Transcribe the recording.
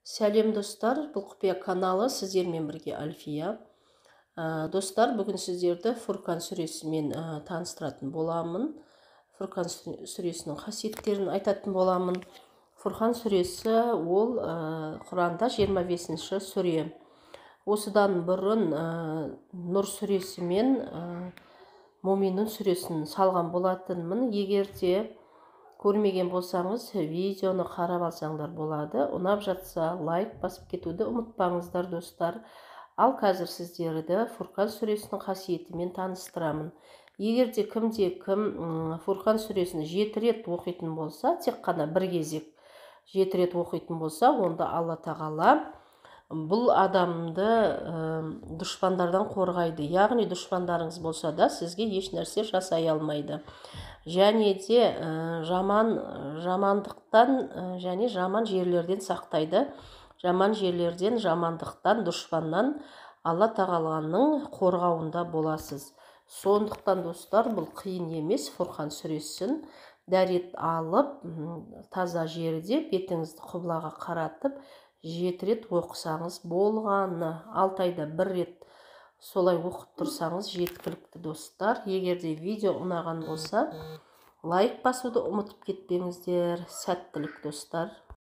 Сәлем, достар! Бұл Құпия каналы, сіздермен бірге Альфия. Достар, бүгін сіздерді Фуркан сүресімен таныстыратын боламын. Фуркан сүресінің қасиеттерін айтатын боламын. Фурхан сүресі ол Құранда 25 сүре. Осыдан бұрын Нұр сүресі мен Муминун сүресін салған болатынмын. Егер де көрмеген болсаңыз, видеоны қарап алсаңдар болады. Ұнап жатса, лайк басып кетуді ұмытпаңыздар, достар. Ал қазір сіздерді Фурқан сүресінің қасиетімен таныстырамын. Егер де кімде кім Фурқан сүресін 7 рет оқитын болса, тек қана бір кезек 7 рет оқитын болса, онда Алла Тағала бұл адамды дұшпандардан қорғайды. Яғни дұшпандарыңыз болса да, сізге еш нәрсе жасай алмайды. Және де жамандықтан және жаман жерлерден сақтайды. Жаман жерлерден, жамандықтан, дұшпаннан Алла Тағаланың қорғауында боласыз. Сондықтан, достар, бұл қиын емес. Фурқан сүресін дәрет алып, таза жерде бетіңізді құбылаға қаратып, 7 рет оқысаңыз болғаны. 6 айда бір рет солай оқып тұрсаңыз жеткілікті, достар. Егер де видео ұнаған болса, лайк басуды ұмытып кетпеңіздер. Сәттілік, достар!